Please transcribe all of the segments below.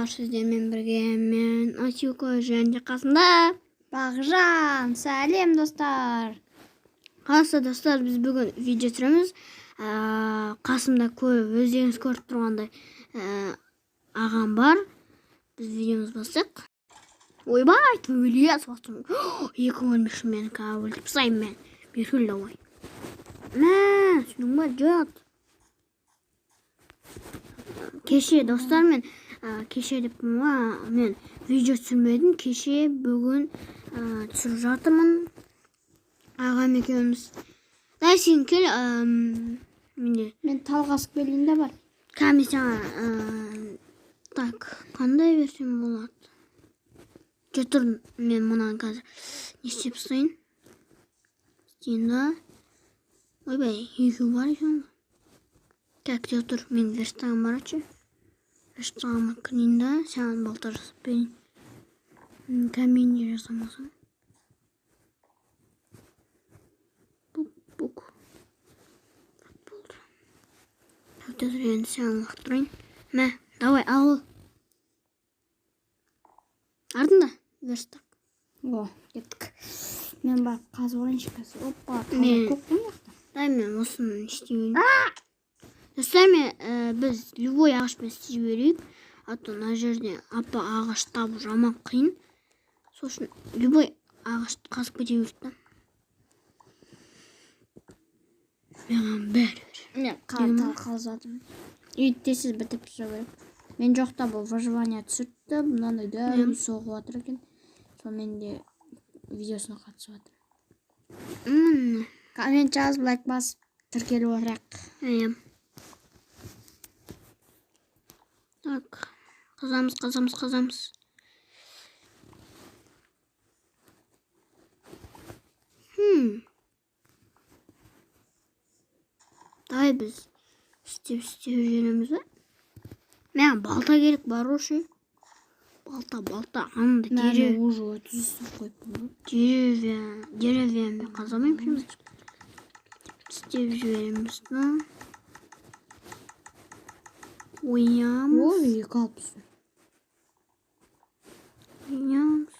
Достар, сіздермен бірге мен, Асюка, және қасымда Бағжан, сәлем, достар. Қалайсыздар, достар? Біз бүгін видео түсіреміз. Қасымда көп өздеріңіз көріп тұрғандай ағам бар. Біз видеомызды бастайық. Ойбай, төбелес бастым. Екі өлмекші, мені қазір өлтіріп тастаймын мен. Беркүл, давай. Мә, түсіндің ба, жат. Кеше, достар, мен кеше деппін ғой, мен видео түсірмедім. Кеше, бүгін түсіріп жатырмын. Ағам екеуміз. Дай, сен кел, менде Мен тал қасып келейін де бар. Кәме, саған так, қандай берсем болады? Жүр, мен мынаны қазір не істеп тастайын. Істейін да. Ойбай, екеу бар екен ғой. Так, жүр тұр, менің верстагым бар ше. Верстагыма кірейін да, саған балта жасап берейін. Камень жасамасам. Бук, бук. Болды. Так, тұр, енді саған лақтырайын. Мә, давай, ал. Артында верстак. О, кеттік. Мен барып қазып алайыншы қазір. Опа, тал көп қой мына жақта. Дай, мен осыны істей берейін. Достар, мен біз любой ағашпен істей берейік. А то мына жерде апа ағаш табу жаман қиын. Сол үшін любой ағашты қазып кете берейік та. Маған бәрібір. Мен тал қазып жатырмын. Үй тез бітіріп тастау керек. Мен жоқта бұл выживание түсіртті. Мынандай дәу үй соғып жатыр екен. Сонымен де видеосына қатысып жатыр. Міне. Коммент жазып, лайк басып, тіркеліп отырайық. Иә. Так, қазамыз, қазамыз, қазамыз. Давай, біз істеп істеп жүреміз ба? Маған балта керек бар ғой ше. Балта, балта, андай Мен дереу уже 30 істеп қойыппын ғой. Деревьямен қазамаймын. Істеп жібереміз да. Оямыз. Ой, екі алпыс. Оямыз.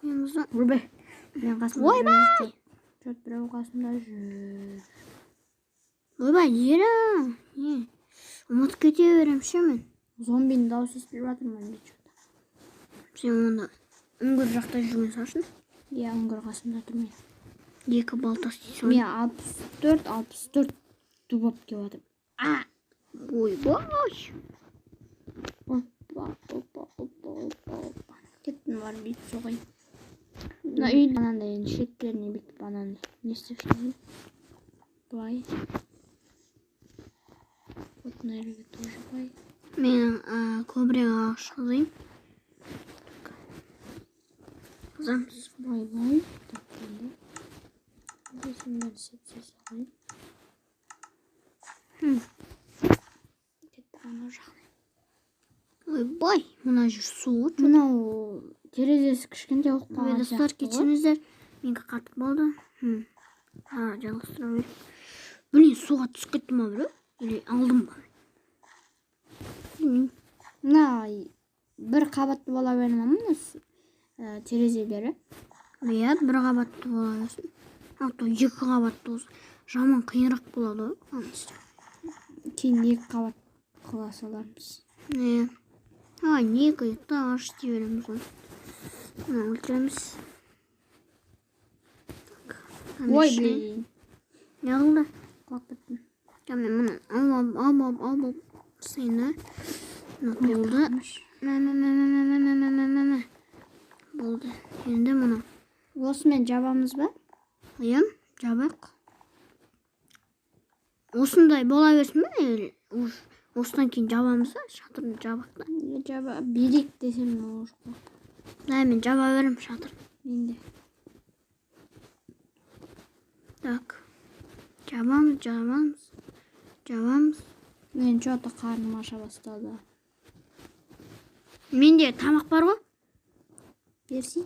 Оямыз да. Ойбай. Мен қасымда Ойбай! Төрт біреу қасымда жүр. Ойбай, ера. Не? Ұмытып кете беремін ше мен. Зомбидің дауысы естіліп жатыр менде что-то. Сен онда үңгір жақта жүрген шығарсың. Иә, үңгір қасымда тұр мен. Екі балта істей салайын. Мен 64, 64 дуб келіп жатыр. А! Ойбай. Опа, опа, опа, опа, опа. Кеттім, барып үй соғайын. Мына үй анандай енді шеттеріне бүйтіп анандай не істеп шығайын. Былай. Вот мына жерге тоже былай. Мен көбірек ағаш қазайын. Қазамыз. Былай, былай. Так, енді. Осының бәрін істеп салайын. Кеттік анау жағына. Ойбай, мына жер су ғой. Мынау терезесі кішкентай болып Ой, қалған достар, сияқты ғой. кешіріңіздер. Менікі қатып болды. А, жалғастыра берейік. Блин, суға түсіп кетті ма біреу? Или алдым ба? Білмеймін. Мына бір қабатты бола бере ма мына терезелері? Иә, бір қабатты бола берсін. А то екі қабатты болса, жаман қиынырақ болады ғой. Аны істеу. Кейін екі қабат қыла салармыз. Иә. А, екі этаж істей береміз ғой. Мына өлтіреміз. Так, Ой, ше. блин. Не қылды? Құлап кеттім. Я, мен мұны алып алып алып алып алып тастайын да. Мына толды. Мә, мә, мә, мә, мә, мә, мә, мә, мә, мә. Болды. Енді мұны. Осымен жабамыз ба? Иә, жабайық. Осындай бола берсін бе? Или уж осыдан кейін жабамыз да, шатырды жабайық та. Иә, жаба берейік десем, уже құлап. Да, мен жаба беремін шатыр. Мен де. Так. Жабамыз, жабамыз. Жабамыз. Мен что-то қарным аша бастады. Менде тамақ бар ғой. Берсей.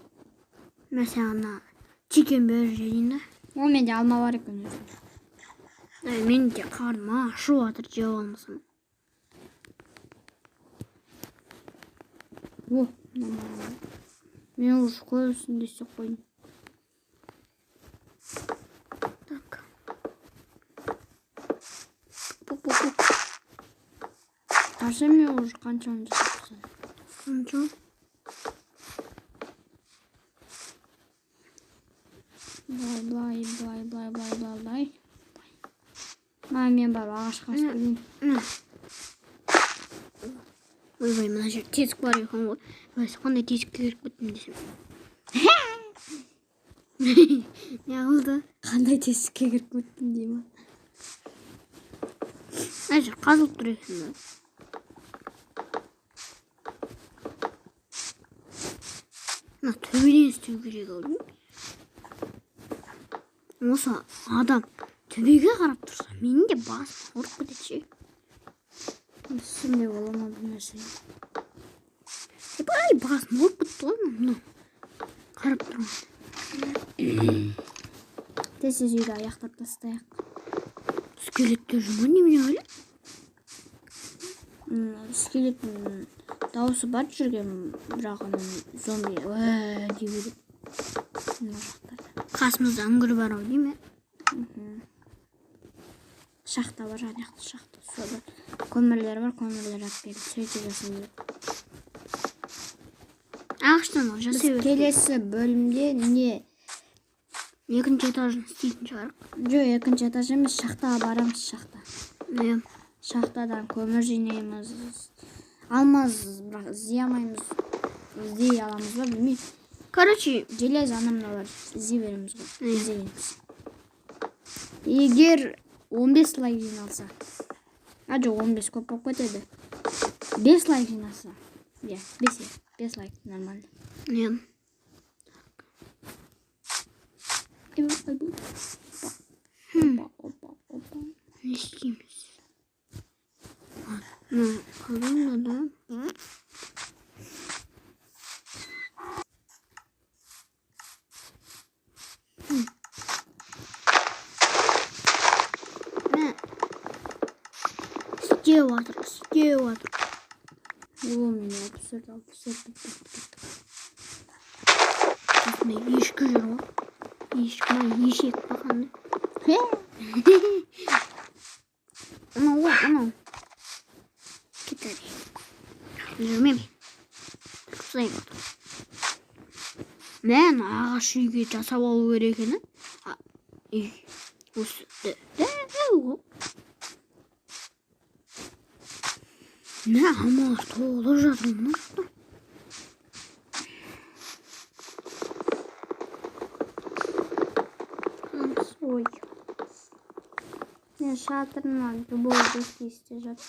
Мен саған мына чикен беріп жіберейін да. О, менде алма бар екен өзінде. Ай, менде қарным ашып жатыр, жеп алмасам. О, нормально. Мен уже көбісін де істеп қойдым. Так. Пук-пук-пук. Қарсы мен уже қаншаны жасап тастадым. Қанша? Былай, былай, былай, былай, былай, былай, былай. Мына мен барып ағаш қасып келейін. Мына. Ойбай, мына жерде тесік бар екен ғой. Ой, қандай тесікке кіріп кеттім десем. Не қылды? Қандай тесікке кіріп кеттім деймін. Мына жер қазылып тұр екен да. Мына төбеден істеу керек ау деймін. Осы адам төбеге қарап тұрса, менің де басым ауырып кетеді ше. Түсінбей бола ма бұл нәрсе? Ойбай, басым ауырып кетті ғой мына. Қарап тұрмын. Тез тез үйді аяқтап тастайық. Скелеттер жүр ма, немене әлі? Скелеттің дауысы бар жүрген, бірақ оның зомби уә дей береді. Мына жақтарда. Қасымызда үңгір бар ау деймін. Шахта бар, ана жақта шахта. Сода көмірлер бар, көмірлер алып келіп сөйтіп жасау керек. Ағаштан Біз жасай берсек. келесі бөлімде не? Екінші этажын істейтін шығар. Жоқ, екінші этаж емес, шахтаға барамыз, шахта. Иә. Шахтадан көмір жинаймыз. Алмаз бірақ іздей алмаймыз. Іздей аламыз ба білмеймін. Короче, Железо ана мыналар іздей береміз ғой. Иә. Іздегенбіз. Егер 15 лайк жиналса. А жоқ, 15 көп болып кетеді. 5 лайк жиналса. Иә, 5, 5 лайк нормально. Иә. Айбу, айбу. Опа, опа, опа. Не істейміз? Мына қазанда да. Мә. Істеу жатыр, істеу жатыр. О, мен 64, 64 бітті кеттік. Қасында ешкі жүр ғой. Ешкі ма, ешек па қандай? Анау ғой, анау. Кет әрі. Жүрмеймін. Тұрсайын. Мен ағаш үйге жасап алу керек екен, а? Үй. Осы дәу ғой. Мә, алмалар толып жатыр мына жақта. Ой. Мен шатырынан любой доски істеп жатыр.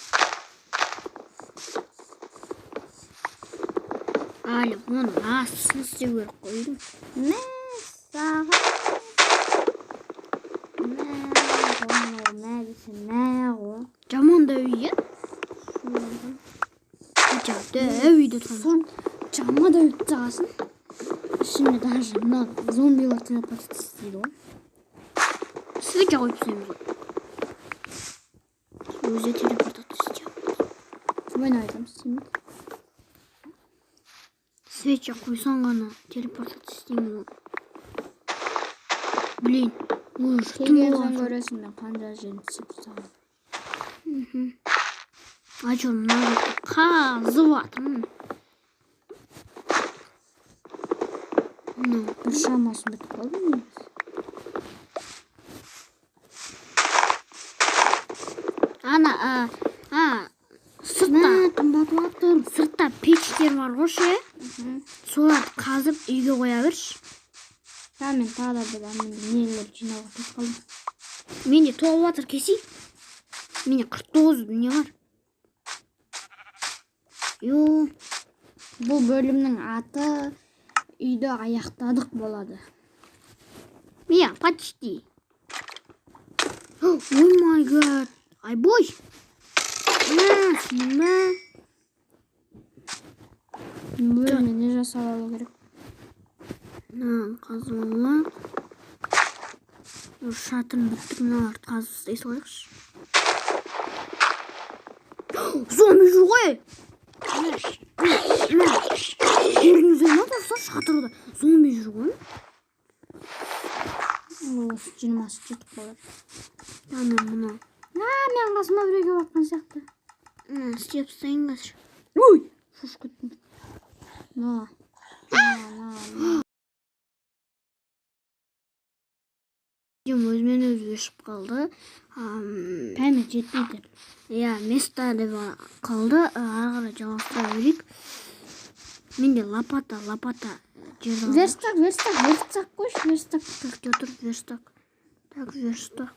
Әлі оның астын істеу керек қой үйдің. Мә, саған. Мә, мынау мә десе мә ғой. Жаман да үй, иә? Хотя дәу үйде тұрмыз. Сон жаман да өтіп тастағасын. Ішінде даже мына зомбилар телепортация істейді ғой. Свеча қойып тастаймыз ғой. Өзі телепортация істейді. Ойын айтамыз істемейді. Свеча қойсаң ғана телепортация істейміз ғой. Блин, уже түн Келген соң болған соң. көресің мен қанша жерін түсіп тастағанын. А чё, мына жақта қазып жатырмын. Мынау. Бір шамасы бітіп қалды негізі. Ана, сыртта, Мә, қымбат жатыр. сыртта пештер бар ғой ше. Соларды қазып үйге қоя берші. Та мен тағы да бір ана нелер жинауға кетіп қалдым. Менде толып жатыр, кесей. Менде 49 не бар. Йо, Бұл бөлімнің аты үйді аяқтадық болады. Иә, почти. Oh my god. Айбой. Мә, мә. Бөлімде не жасап алу керек? Мынаны қазып алайық. Уже шатырын біттік, мыналарды қазып тастай салайықшы. Зомби жүр ғой. Көрдіңіздер ма, достар, шатырда зомби жүр ғой. Осы 20-сы жетіп қалады. Ана мына. А, менің қасыма біреу келіп жатқан сияқты. Мына істеп тастайын қазір. Ой, шошып кеттім. На. На, на, на. Видеом өзімен өзі өшіп қалды. Память жетпейді. Иә, место деп қалды. Ары қарай жалғастыра берейік. Менде лопата, лопата жерді алайық. Верстак, верстак, верстак қойшы, верстак. Так, где тұр верстак? Так, верстак.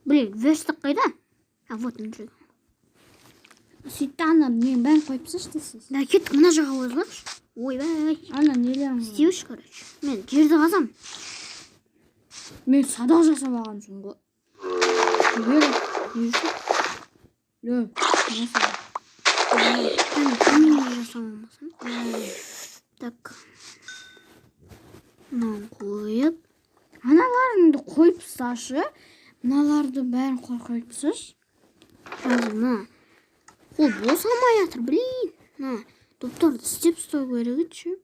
Блин, верстак қайда? А, вот мына жерде. Сөйтті, ана ненің бәрін қойып тасташы тез. Да, кеттік, мына жаққа қоя салайықшы. Ойбай. Ана нелерің. Істеуші, короче. Мен жерді қазам. Мен садақ жасап алғансың ғой. Неге? Не үшін? Лө, не садақ? Кәне, камень жасамамасам. Так. Мынаны қойып. Аналарыңды қойып тасташы. Мыналарды бәрін қойып тасташы. Қазір мына қол босамай жатыр, блин. Мына доптарды істеп тастау керек еді ше.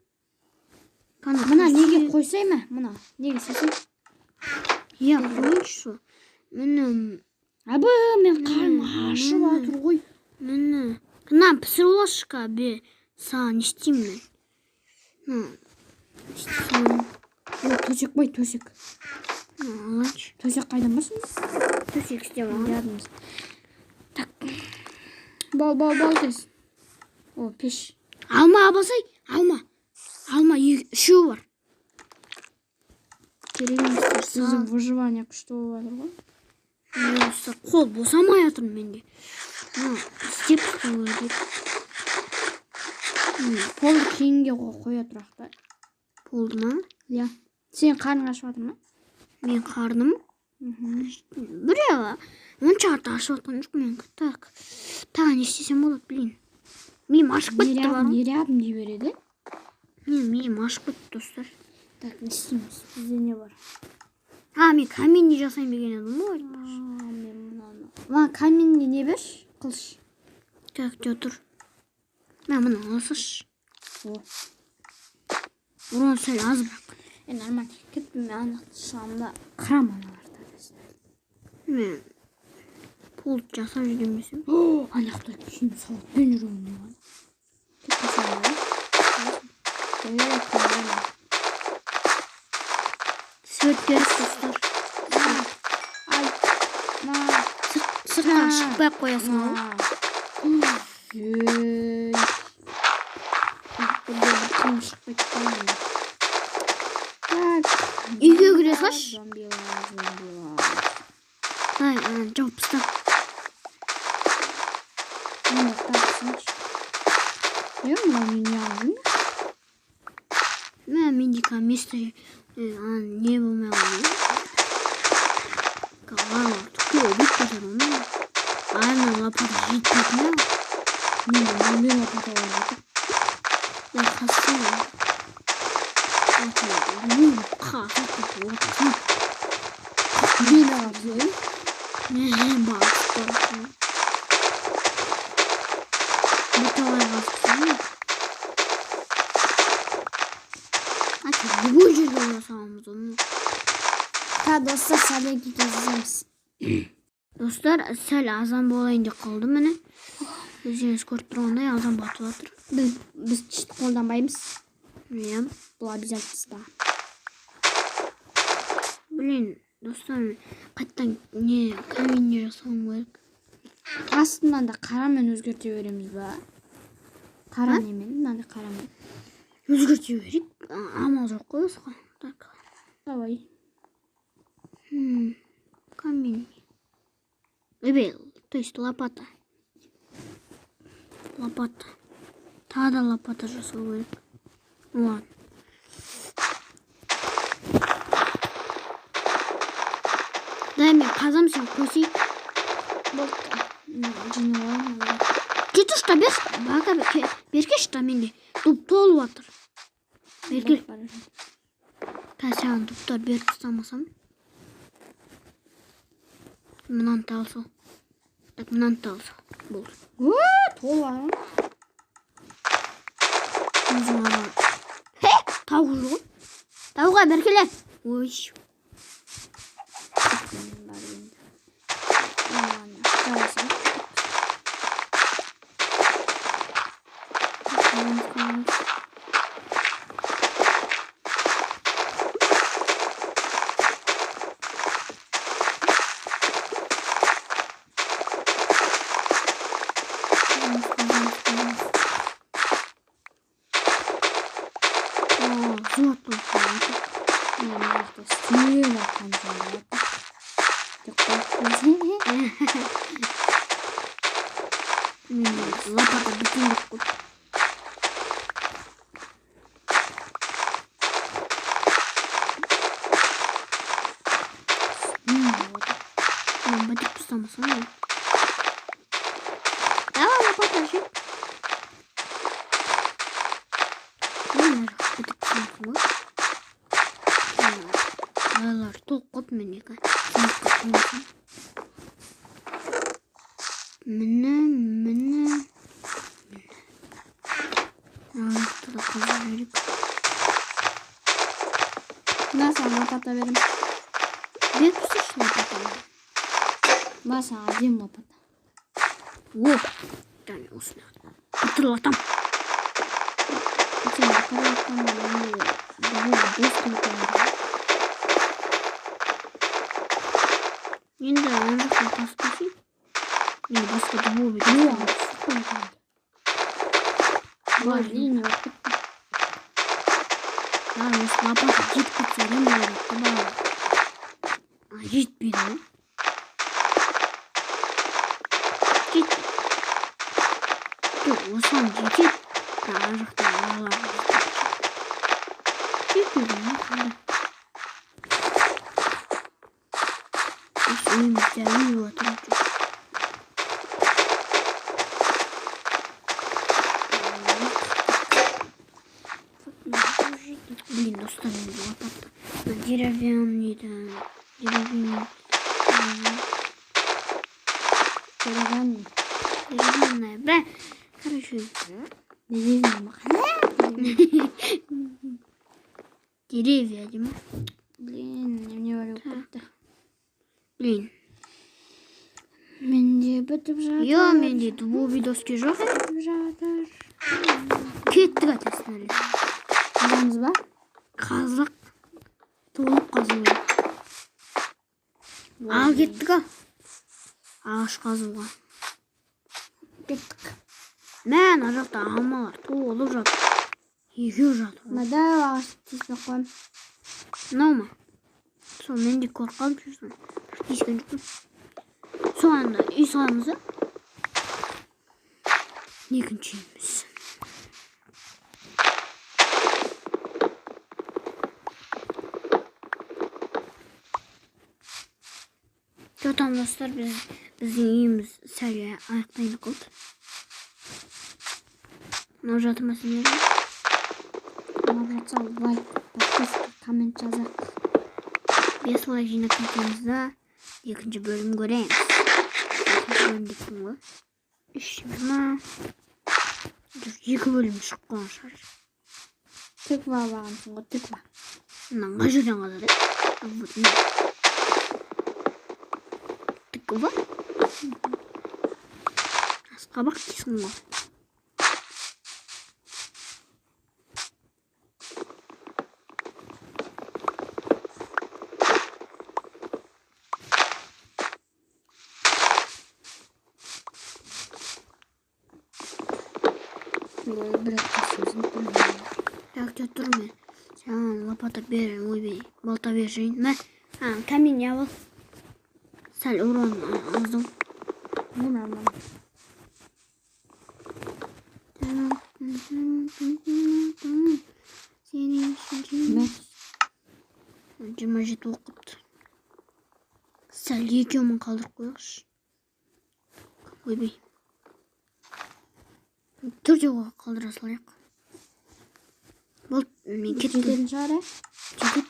Қане, Мына неге қойсай ма? Мына неге істесең? Иә, қояйыншы сол. Міне, Абы, мен қарным ашып жатыр ғой. міне. Мына пісіріп алшы ка, бе. Саған не істеймін мен? Мына істеймін. О, төсек қой, төсек. Мына алайыншы. Төсек қайдан бар сонда? Төсек істеп алғанмын. Рядом. Так. Бол, бол, бол тез. О, пеш. Алма абасай, алма. Алма үшеуі бар. Керек еместер Біздің сал. выживание күшті болып жатыр ғой. Міне, достар, қол босамай жатыр менде. Мына істеп тастау керек. Полды кейінге қоя тұрақ та. Болды ма? Иә. Сен қарның ашып жатыр ма? Мен қарным біреуі онша қатты ашып жатқан жоқ менікі. Так, тағы не істесем болады, блин. Миым ашып кетті бар Нереадым, ғой. нереадым дей береді. Менің миым ашып кетті, достар. Так, не істейміз? Бізде не бар? А, мен каменный жасайын деген едім ғой. А, мен мынаны. Мына каменге не берші? Қылыш. Так, где тұр? Мә, мына алсашы. О. Урон сәл аз бірақ. Е, нормально. Кеттім, мен ана шығамын да қырам аналарды. Мен пол жасап жүрген десем. О, ана жақта киім сауытпен жүрген не бар? Кеттім саған. Ой, киім. Свет керек, достар. Ай, на, Сыртқа шықпай ақ қоясың ғой. на. Ей. Бірде бір киім шығып кетті ғой менде. Так. Үйге кіре салшы. Зомбилар, зомбилар. Ай, ана жауып таста. Мына тапсыншы. Е, мынау мен не алып жүрмін? Мә, менде қазір место ана не болмай қалды. Қалалар көбейіп кетеді ғой менде. Ана лопата жетпейтін ау. Менде мынандай лопаталар жатыр. Да, қазсаң. Қасып отырсың. Мен алып жүрмін. Не, басып барасың. Бірталай басып тастаймын. А, любой жерге қоя саламыз оны. Та, достар, сәлем, кездесеміз. Достар, сәл азан болайын деп қалды, міне. Өздеріңіз көріп тұрғандай, азан батып жатыр. Біз чит қолданбаймыз. Иә. Бұл обязательство. Блин, достар, қайтадан не камень жасауым керек. Астынан да қарамен өзгерте береміз ба? Қара немен? Мынандай қарамен. Өзгерте берейік. Амал жоқ қой басқа. Так. Давай. Камень. Ебей, то есть лопата. Лопата. Тағы да лопата жасау керек. Ну ладно. Дай мен қазам, сен қойсай. Болды. Жинап аламын. Кетші, что бер, бака беркеші, что менде дуб толып жатыр. Бері кел. Қазір саған дубтар беріп тастамасам. Мынаны да ал сал. Так, мынаны да ал сал. Болды. О, толып. Өзің ана. Хе, тауық жүр ғой. Тауға бері келе. Ой. Бар енді. Ана, жалғасың. Қазамыз, қазамыз. Қазамыз, қазамыз, қазамыз. О, золото болып қалды. Мен мына жақта істеп жатқан жатыр. Деп қойып. Мен лопата бітейін деп қойды. Мен бітіріп тастамасам ғой. Давай лопата жеп. Мен мына жақты бітіріп тастамасам ғой. Балалар толып қалды мен екі. Сыныпқа қоймасам. Міне, міне, міне. Мына жақты да қазып жіберейік. Мына саған лопата беремін. Беріп тасташы лопатаны. Мына саған әдемі лопата. О, және осыны бітіріп атам. Сен бітіріп жатқанда менде бұл доска екен. Енді ана жақтан қазып кетейін. Мен басқа дубовый О, доска. сүт екен. Бұлар линия болып кетті. Яғни осы лопата жетіп кетсе әрең болады да балалар. А, жетпейді ғой. Жетпейді. Жоқ, осыған жетеді. Бірақ ана жақта балалар жетпейді. Жетпейді ғой, қандай. Осы үйімізде үй отыр. Блин, достар, менде лопата. Мына деревянный да, деревянный. Деревянный. Деревянная. Бә, короче, Деревянный ма? Деревья деймін. Блин, немене болып кетті. Блин. Менде бітіп жатыр. Йо, менде дубовый доски жоқ. Бітіп жатыр. Кеттік атасына. Қазамыз ба? Қазық. Толық қазу керек. Ал кеттік ал. Ағаш қазуға. Кеттік. Мә, ана жақта алмалар толып жатыр. Екеу жатыр. Мына дәу ағашты тиіспей қоямын. Мынау ма? Сол мен де көріп қалдым честно. Тиіскен жоқпын. Соған да үй саламыз да. Екінші үйіміз. Че там, достар, біздің үйіміз сәл аяқтайын қалды. Мынау жатыр ма сендерге? Ұнап жатса лайк, подписка, коммент жазайық. 5 лайк жинап кетеміз да, екінші бөлім көреміз. Екінші бөлім деппін ғой. Үш ма? Жоқ, екі бөлім шығып қалған шығар. Тыква алғансың ғой, тыква. Мына қай жерден қазады? Вот, мына. Тыква? Асқабақ дейсің ғой. Бір сөзін. Так, тұр мен. Саған лопата бер, ойбай, балта берейін. Мә, а, камень ал. Сәл урон аздау. Мен алмам. Сенің үшін Мә. 27 оқыпты. Сәл екеуін қалдырып қояйықшы. Ойбай. Төртеу қалдыра салайық. Болды, мен кеттім. Жететін шығар, ә? Жетеді.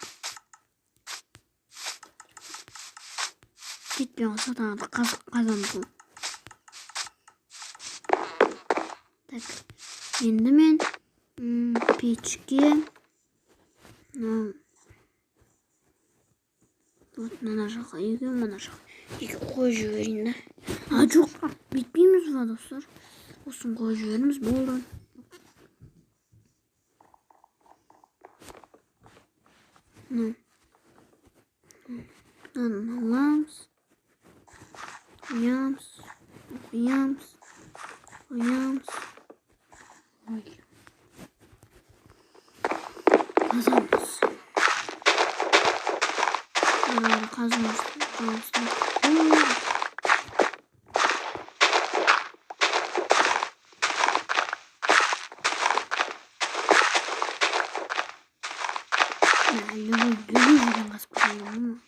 Жетпей қалса тағы да қазық қазамыз ғой. Так, енді мен Печке. Мынау, вот, мына жаққа үйге, мына жаққа үйге қойып жіберейін да. А, жоқ, бүйтпейміз ба, достар? Осыны қойып жібереміз, болды. Мынау, мынаны аламыз, қоямыз, қоямыз, қоямыз. Ой. Қазамыз. Мынаны қазымыз, жауызды. Любой жерден қазып кетемін ғой.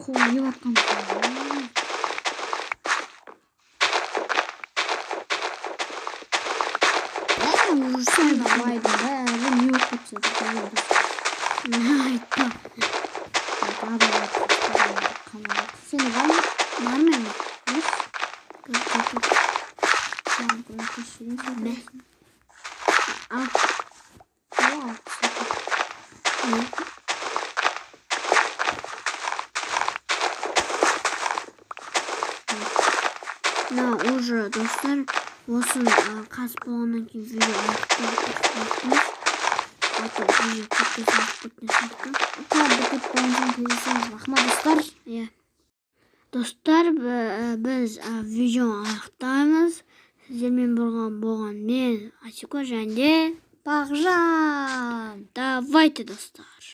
Қойып жатқан. Бәрі уже байдың бәрі не болып кетсе. Айтпа. Сені бар ма? Бар ма менде? Yes. Көр, көр, көр. Саған көмектесіп жіберейін. Мә. Ал. О, алты. Не? Мына уже, достар, осыны қазып болғаннан кейін видео аяқтап, а то видео көпке созылып кеткен сияқты. Тағы бітіп болған соң кездесеміз. Рахмат, достар. Иә, достар, біз видеоны аяқтаймыз. Сіздермен болған мен, Асико, және де Бағжан. Давайте, достар.